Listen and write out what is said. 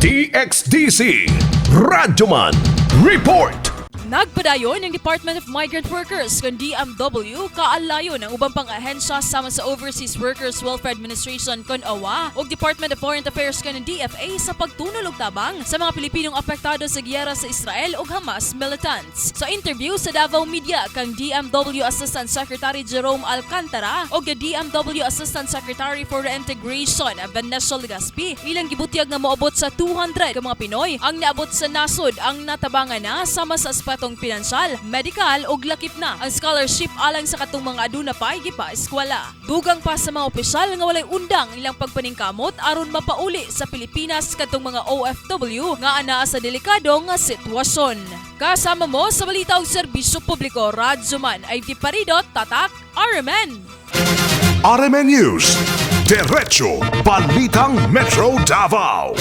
DXDC Radyoman Report. Nagpadayon ng Department of Migrant Workers kon DMW kaalayon ang ubang pang ahensya sama sa Overseas Workers Welfare Administration kon OWWA ug Department of Foreign Affairs kon DFA sa pagtunol og tabang sa mga Pilipinong apektado sa giyera sa Israel ug Hamas militants. Sa interview sa Davao Media kang DMW Assistant Secretary Jerome Alcantara ug DMW Assistant Secretary for Reintegration Vanessa Legaspi, ilang gibutyag nga moabot sa 200 ka mga Pinoy ang naabot sa nasod ang natabangan na sama sa aspetong pinansyal, medical ug lakip na ang scholarship alang sa katong mga aduna pa gipa-eskwela. Dugang pa sa mga opisyal nga walay undang ilang pagpaningkamot aron mapauli sa Pilipinas katong mga OFW nga anaa sa delikado nga sitwasyon. Kasama mo sa balita og serbisyo publiko, Radyoman ay Parido, Tatak, RMN. RMN News. Diretso Balitang Metro Davao.